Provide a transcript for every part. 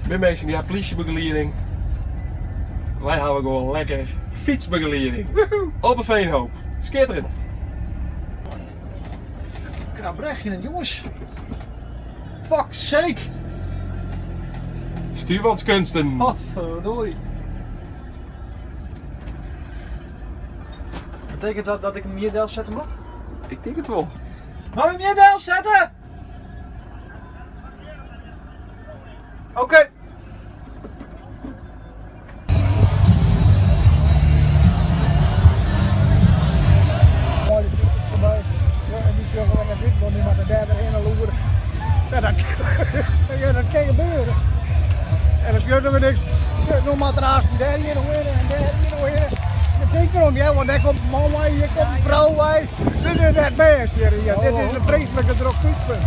Binne minsken dy ha plysjebegelieding. Wy hawwe gewoan lekker fytsbegelieding. Op 'e Veenhoop. Skitterend. Krap brechje, jonges. Fuck sake. Stuurmanskunsten. Godverdorie. Betekent dat dat ik hem hier delsette moet? Ik tink it wol. Mag ik hem hier delsette? Oké. Ja, dat, ja, dat kin gebeure. En dan sjogge we niks. No moat der aanst dêr hjir noch hinne en dêr hjir noch hinne. Dan tink ik erom, ja, want dêr komt in man wei, hjir komt in frou wei. Dit is net bêst hjir. Ja, dit is in freeslike drok krúspunt.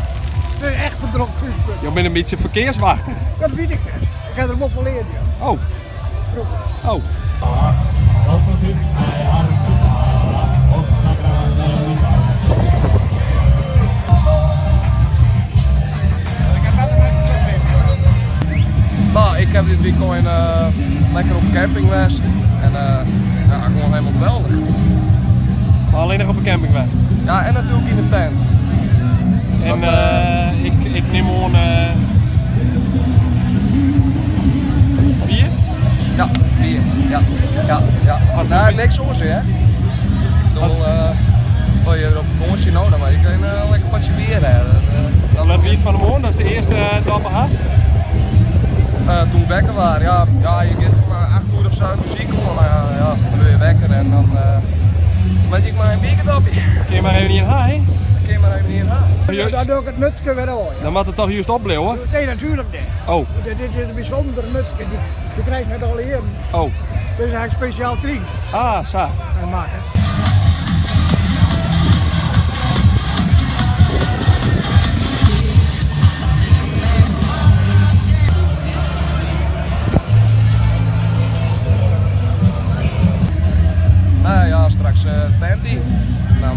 Dit is echt in drok krúspunt. Jo binne in bytsje ferkearswachter. Dat wit ik net. Ik ha der wol fan leard, ja. Oh. Froeger. Oh. No, ik haw dit wykein lekker op camping west en ja, gewoan hielendal geweldich. Mar allinnich op de camping west? Ja, en natuerlik yn de tent. En ik nim oan bier? Ja, bier. Ja, ja, ja. Hast niks oars, hè? Bedoel, je op fakânsje no, dan moat je even lekker potsje bier ha. Wat wie it fan 'e moarn? Dat is de earste doppe hast? Toen ik wekker waard, ja, ja, je giet om 8 oere of sa muzyk oan, mar ja, dan wurde je wekker en dan moat je ek mar in bierke dopje. Kin je mar even ien ha, hè? Kin je mar even ien ha. Dan doe ik it mutske wer ôf. Dan moat it toch juist opbliuwe? Nee, natuerlik net. Oh. Dit is in bysûnder mutske, dy krijst net alle jierren. Oh. Dus ha ik spesjaal krigen. Ah, sa. En makke. Nou ja, straks tent yn. Dan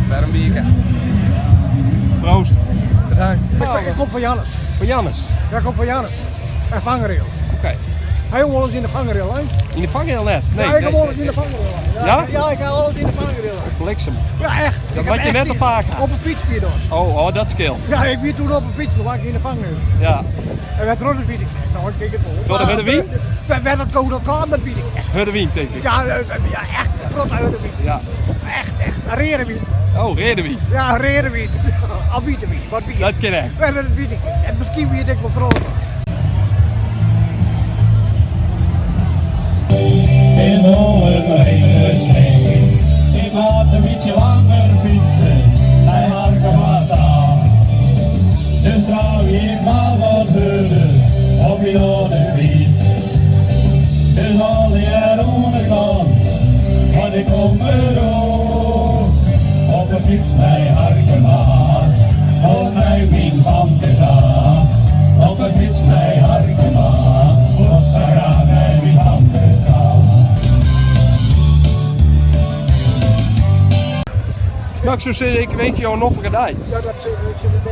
wer in bierke. Proost. Bedankt. Ik kom fan Jannes. Fan Jannes? Ja, ik kom fan Jannes. En vangrail. Oké. Ha jo wolris yn de vangrail lein? Yn de vangrail net? Nee. Ja, ik ha wolris yn de vangrail lein. Ja? Ja, ik ha alris yn de vangrail lein. Bliksem. Ja, echt. Dat moat je net te faak ha. Op 'e fyts wie dat. Oh, oh, dat skeelt. Ja, ik wie toen op 'e fyts, toen lag ik yn de vangrail. Ja. En wêr troch dat wit ik net. No, ik tink it wol. Troch de hurde wyn? Wêr dat kaam, dat wit ik net. Hurde wyn, tink ik. Ja, ja echt, protte hurde wyn. Ja. Echt, echt. Reade wyn. Oh, reade wyn. Ja, reade wyn. Of wite wyn, wat wie it? Dat kin ek. Ja, dat wit ik net. En miskien wie it ek wol troch. In de sneeuw. Ik moat in bytsje langer fytse nei Harkema ta. Dus draaf ik mar wat hurder op myn âlde fyts. Dus allegear oan de kant, want ik kom deroan. Op de fyts nei Harkema, op nei myn famke ta. Op de fyts nei Harkema, wol sa graach nei myn famke ta. No, ik soe sizze, ik winskje jo in noflike dei. Ja, dat sil ik.